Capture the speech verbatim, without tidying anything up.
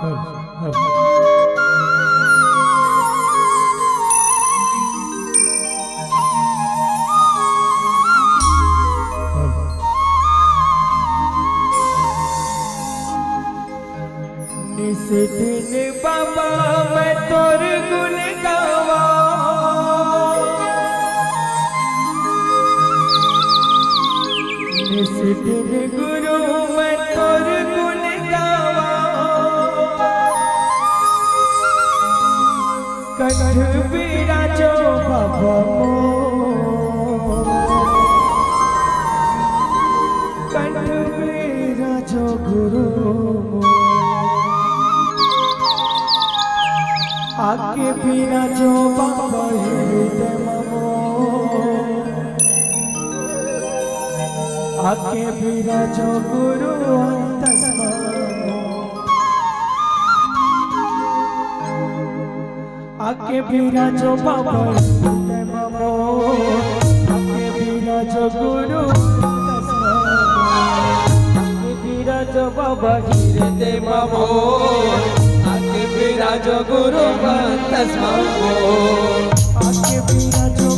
निस दिन बाबा मैं तोर गुण गावा, निस दिन गुरु मैं तोर गुण गावा। कंठ बिराजो बाबा मोर, कंठ बिराजो गुरु मोर। आके बिराजो बाबा हृदय मोर, आके बिराजो गुरु अंतस मोर। आके बिराजो बाबा हृदय मोर, आके बिराजो गुरु अंतस मोर। आके बिराजो बाबा हृदय मोर, आके बिराजो गुरु अंतस मोर। आके बिराजो